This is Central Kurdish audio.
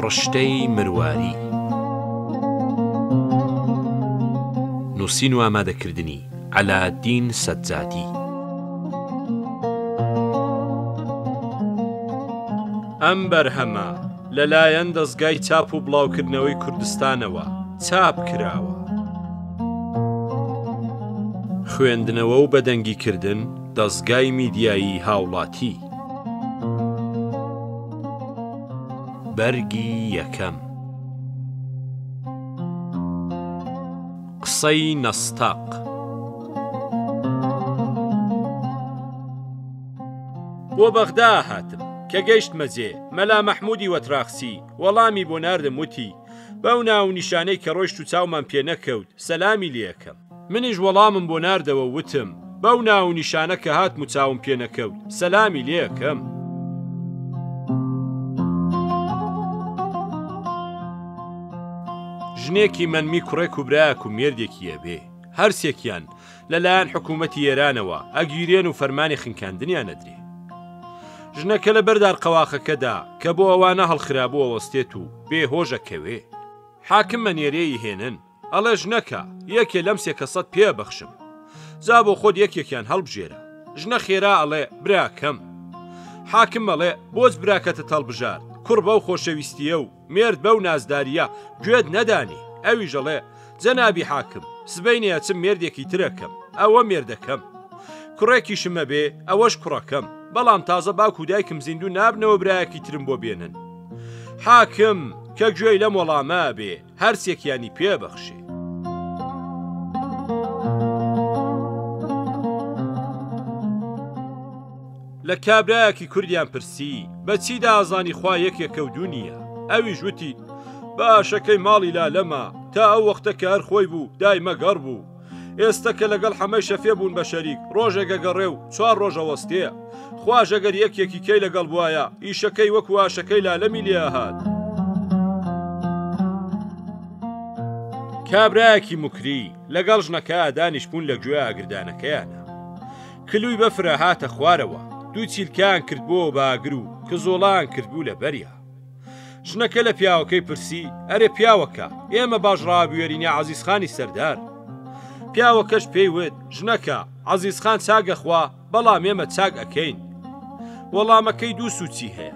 ڕشتەی مرواری. نووسین و ئامادەکردنی، عەلائەدین سەجادی. ئەم بەرهەمە لەلایەن دەزگای چاپ و بڵاوکردنەوەی کوردستانەوە چاپ کراوە. خوێندنەوە و بەدەنگیکردن، دەزگای میدیایی هاوڵاتی. بەرگی یەکەم. قسەی نەستەق. بۆ بەغدا هاتم، کە گەیشتمە جێ، مەلا مەحموودی وەتراخچی وەڵامی بۆ ناردم وتی، بەو ناو و نیشانەی کە ڕۆیشت و چاومان پێ نەکەوت، سەلامی لێ ئەکەم. منیش وەڵامم بۆ ناردەوە و وتم، بەو ناو و نیشانە کە هاتم و چاوم پێ نەکەوت، سەلامی لێ ئەکەم. ژنێکی مەنمی کوڕێک و برایەک و مێردێکی ئەبێ، هەرسێکیان لە لایەن حکوومەتی ئێرانەوە ئەگیرێن و فەرمانی خنکاندنیان ئەدرێ. ژنەکە لە بەر دارقەواخەکەدا کە بۆ ئەوانە هەڵخرابوو ئەوەستێت و بێ هۆش ئەکەوێ. حاکم ئەنێرێ ئەیهێنن، ئەڵێ ژنەکە، یەکێ لەم سێ کەسەت پێ ئەبەخشم. جا بۆ خۆت یەکێکیان هەڵبژێرە. ژنە خێرا ئەڵێ، براکەم. حاکم ئەڵێ، بۆچ براکەتت هەڵبژارد؟ کوڕ بەو خۆشەویستییە و مێرد بەو نازدارییە گوێت نەدانێ. ئەویش ئەڵێ، جەنابی حاکم، سبەینێ ئەچم مێردێکی تر ئەکەم، ئەوە مێردەکەم. کوڕێکیشم ئەبێ، ئەوەش کوڕەکەم. بەڵام تازە باوک و دایکم زیندوو نابنەوە برایەکی ترم بۆ بێنن. حاکم کە گوێی لەم وەڵامە ئەبێ، هەرسێکیانی پێ بەخشێ. لە کابرایەکی کوردیان پرسی، بە چیدا ئەزانی خوا یەکێکە و دوو نییە؟ ئەویش وتی، بە ئاشەکەی ماڵی لالەمە، تا ئەو وەختە کە هەر خۆی بوو، دایمە گەڕ بوو. ئێستە کە لەگەڵ حەمەی شەفێ بوون بە شەریک، ڕۆژێک ئەگەڕێ و چوار ڕۆژ ئەوەستێ. خواش ئەگەر یەکێکی کەی لەگەڵ بوایە، ئیشەکەی وەکوو ئاشەکەی لالەمی لێ ئەهات. کابرایەکی موکری لەگەڵ ژنەکەیا دانیشتبوون لە گوێ ئاگردانەکەیانا. کلووی بەفر ئەهاتە خوارەوە، دوو چیلکەیان کردبۆوە بە ئاگر و کزۆڵەیان کردبوو لە بەریا. ژنەکە لە پیاوەکەی پرسی، ئەرێ پیاوەکە، ئێمە باش ڕابوێرین یا عەزیزخانی سەردار؟ پیاوەکەش پێی وت، ژنەکە، عەزیزخان چاک ئەخوا، بەڵام ئێمە چاک ئەکەین. وەڵامەکەی دوو سووچی هەیە.